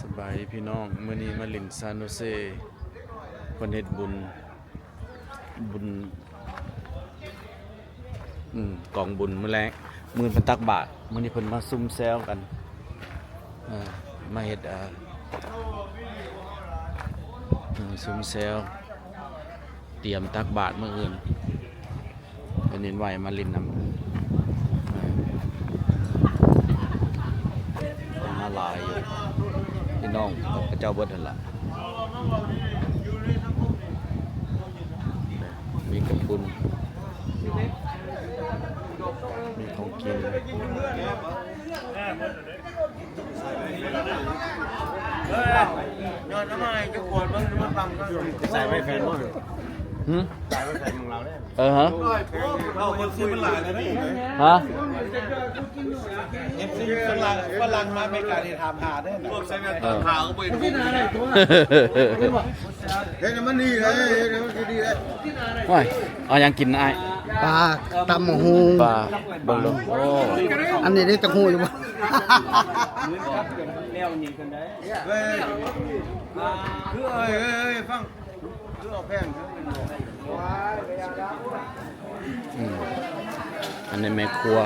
ສະບາຍດີພີ່ນ້ອງ, ມື້ນີ້ມາຫຼິ້ນຊານໂຮເຊ ເພິ່ນເຮັດບຸນ ບຸນ ອືມ ກອງບຸນມື້ແລງ ມື້ເພິ່ນຕັກບາດ. ມື້ນີ້ເພິ່ນມາຊຸມແຊວກັນ ເອີ ມາເຮັດ ເອີ ຊຸມແຊວ ຕຽມຕັກບາດມື້ອື່ນ. ເພິ່ນເຫັນໄຫວມາຫຼິ້ນນຳ ເອີ ຄົນມາຫຼາຍຢູ່ ພີ່ນ້ອງຂະເຈົ້າເບິດຫັ້ນລະ. ມີກະປຸ້ນ ມີຂອງກິນ. ໃສ່ໄວ້ແຜ່ນບໍ່? ຫື? ໃສ່ໄວ້ແຜ່ນຂອງລາວເດ້. ເອີ ຮະ? ເອົາ ເອັຟຊີມັນຫຼາຍເລີຍເດ້. ຮະ? ເອັຟຊີຝຣັ່ງ ຝຣັ່ງມາອາເມລິການີ້ຖາມຫາເດ້. ພວກໃສ່ແວ່ນຕາຂາວກໍບໍ່ເຫັນຫຸ່ງ. ເຮັດໃຫ້ມັນດີເລີຍ ເຮັດໃຫ້ມັນດີເລີຍ. ໂອ້ຍ ເອົາຫຍັງກິນອ້າຍ? ປາ ຕຳບັກຫຸ່ງ ປາ ເບິ່ງເບິ່ງ. ໂອ້ ອັນນີ້ເດ້ ຈັກຮູ້ຢູ່ບໍ່? ເອີຍ ເອີຍ ເອີຍ ຟັງ ຄືເອົາແພງ ອືມ ອັນນີ້ແມ່ຄົວ.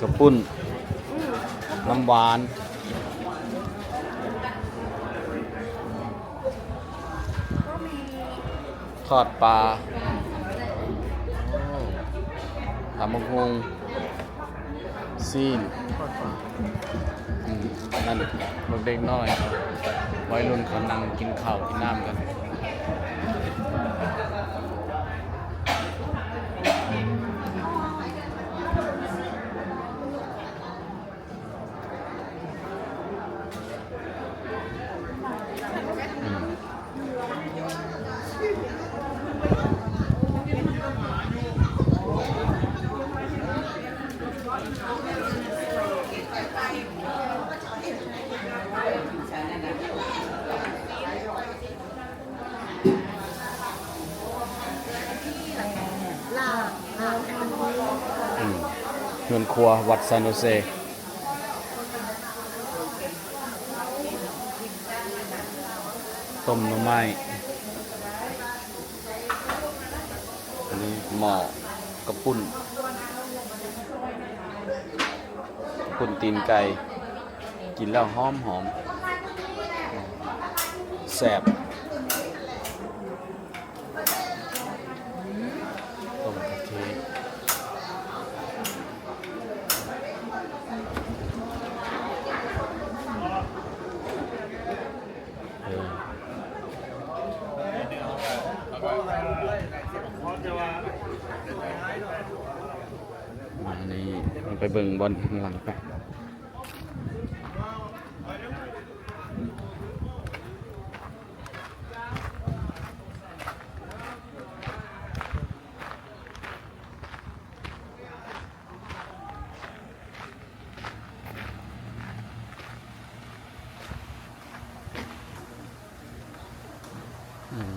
ກະປຸ້ນ ອືມ ນ້ຳຫວານ ທອດປາ ຕຳບັກຫຸ່ງ ຊີ້ນ ອືມ ອັນນັ້ນ ພວກເດັກນ້ອຍ ໄວລຸ້ນເຂົານັ່ງກິນເຂົ້າກິນນ້ຳກັນ. ອືມ ເຮືອນຄົວວັດຊານໂຮເຊ. ຕົ້ມໜໍ່ໄມ້ ອັນນີ້ໝໍ້ກະປຸ້ນ ກະປຸ້ນຕີນໄກ່ ກິນແລ້ວຫອມໆ ແຊບ. ຕົ້ມກະທິ ເອີ ອັນນີ້ເຮົາໄປເບິ່ງບ່ອນທາງຫຼັງໄປ. ອືມ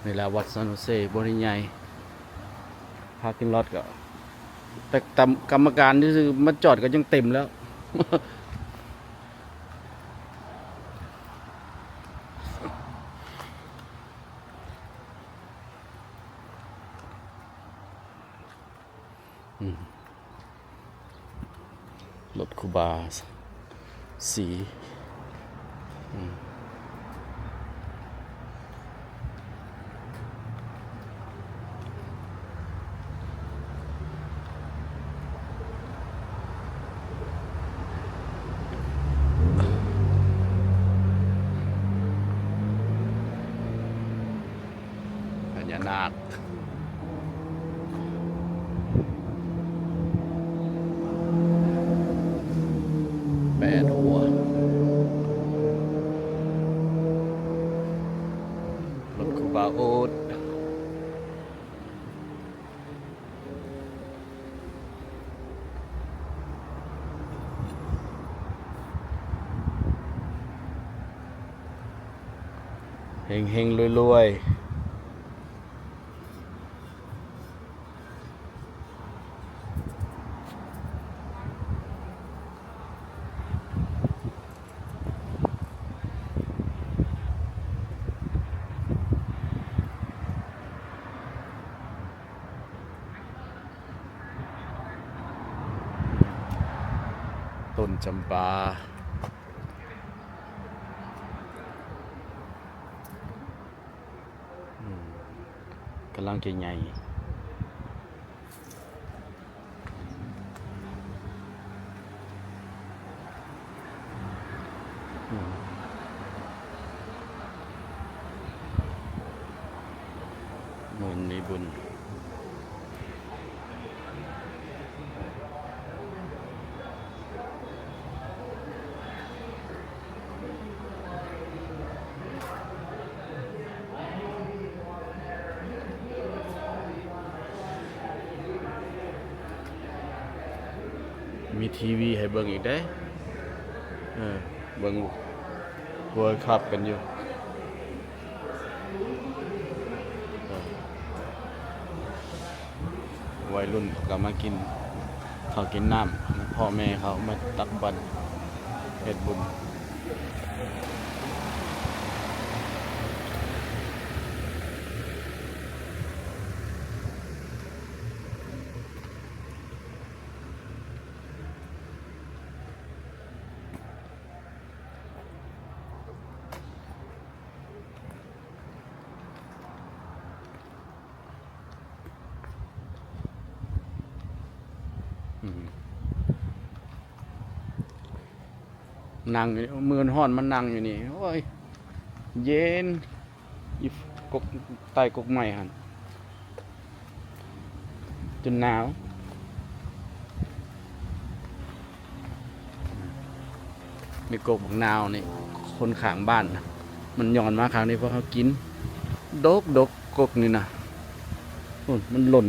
ນີ້ແຫຼະວັດຊານໂຮເຊ ບໍ່ໄດ້ໃຫຍ່ ພາກິງລອດກໍ ແຕ່ກຳ ກຳມະການຊື່ໆ ມາຈອດກໍຍັງເຕັມແລ້ວ. ອືມ ລົດຄູບາສີ ອືມ. ພະຍານາກ ແປດຫົວ ລົດຄູບາໂອດ. ເຮັງໆ ລວຍໆ. ຕົ້ນຈຳປາ ອືມ ກຳລັງຈະໃຫຍ່. ອືມ ບຸນມີບຸນ. ມີທີວີໃຫ້ເບິ່ງອີກເດ້ ເອີ ເບິ່ງ ເວີລຄັບກັນຢູ່ ເອີ. ໄວລຸ້ນເຂົາກໍມາກິນເຂົ້າກິນນ້ຳນຳພໍ່ແມ່ເຂົາ ມາຕັກບາດເຮັດບຸນ. ອືມ ນັ່ງຢູ່ ມື້ຮ້ອນມານັ່ງຢູ່ນີ້ ໂອ້ຍ ເຢັນ ຢູ່ກົກ ໃຕ້ກົກໄມ້ຫັ້ນ ຈົນໜາວ. ມີກົກບັກນາວນີ້ ຄົນຂ້າງບ້ານນະ ມັນຍ້ອນມາຂ້າງນີ້ ພວກເຮົາກິນ ດົກໆ ກົກນີ້ນະ ໂອ້ ມັນຫຼົ່ນ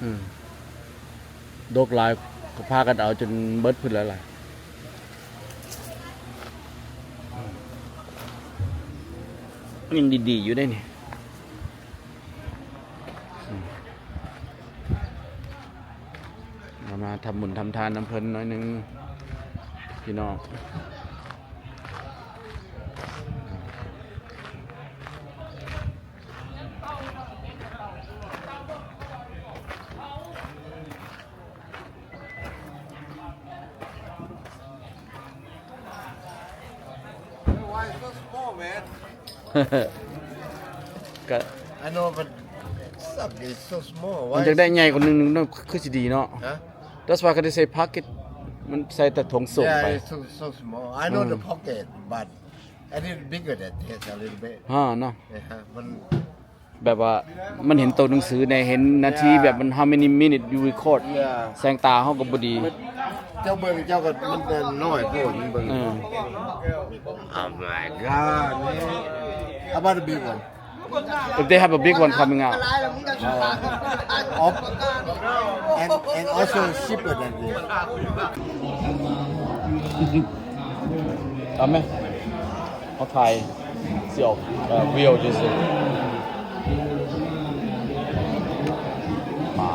ອືມ ດົກຫຼາຍ ກໍພາກັນເອົາຈົນເບິດພຸ້ນແລ້ວລະ ອືມ ຍັງດີໆ ຢູ່ເດ້ນີ້. ອືມ ເຮົາມາທຳບຸນທຳທານນຳເພິ່ນໜ້ອຍໜຶ່ງ ພີ່ນ້ອງ. Why so small, man? ກະ I know, but suck, it's so small. ມັນຢາກໄດ້ໃຫຍ່ກວ່າໜຶ່ງໜຶ່ງເນາະ ຄືຊິດີເນາະ. Huh? That's why they say pocket ມັນໃສ່ແຕ່ຖົງໂສງ Yeah, ໄປ it's so, so small. I know the ອືມ pocket, but I need bigger than this a little bit. ຮະ ເນາະ Yeah, ມັນ ແບບວ່າມັນເຫັນໂຕໜັງສືແດ່ ເຫັນນາທີ Yeah. ແບບມັນ how many minute you record Yeah. ແສງຕາເຮົາກໍບໍ່ດີ ເຈົ້າເບິ່ງເຈົ້າກໍມັນນ້ອຍໂພດ ມັນເບິ່ງ ເອີ Oh my god, man. How about the big one? If they have a big one coming out. Uh, op-, and, and also cheaper than this. ເອົາໄໝ? ເຮົາຖ່າຍຊິອອກ ເອີ ວິວຊື່ໆ ປາ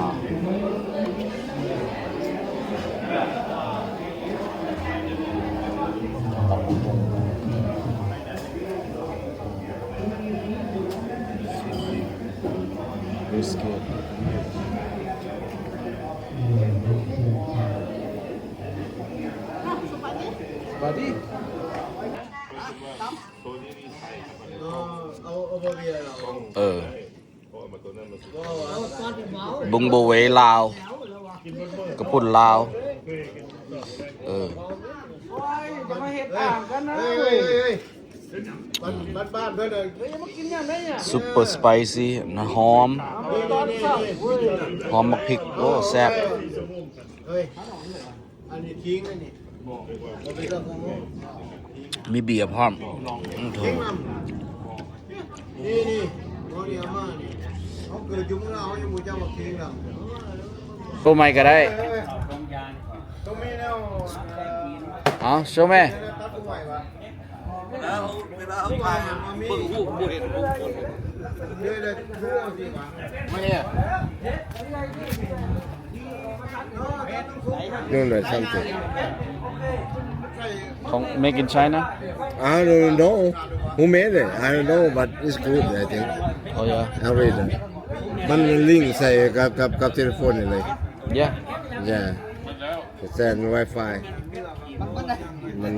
Biscuit. ເອີ ບຸງໂບເວລາວ ກະປຸ້ນລາວ ເອີ ຊຸບເປີສະໄປຊີ ຫອມ ຫອມບັກພິກ ໂອ້ ແຊບ. ອັນນີ້ຄິງອັນນີ້ ມີເບຍພ້ອມ ອືມ ໂຖ ນີ້ ນີ້ ເອົານີ້ເອົາມານີ້ ເຮົາເກີດຢູ່ເມືອງລາວ ເຮົາຍັງບໍ່ຮູ້ຈັກວ່າຄິງນຳ ໂຊໃໝ່ກໍໄດ້ ເອີ ເອີ ຕ້ອງມີແນວ ເອົາ ໂຊແມ່ ແນວຕັດໄມ້ວະ. เวลาเขาถ่ายอะ เบิ่งรูปบ่เห็นรูปคน Doing something. ຂອງ Made in China? I don't know who made it. I don't know, but it's good, I think. Oh yeah. I read it. ມັນລິງໃສ່ກັບ ກັບ ກັບເທເລໂຟນນີ້ເລີຍ. Yeah. Yeah. ແຊນ Wi-Fi ມັນ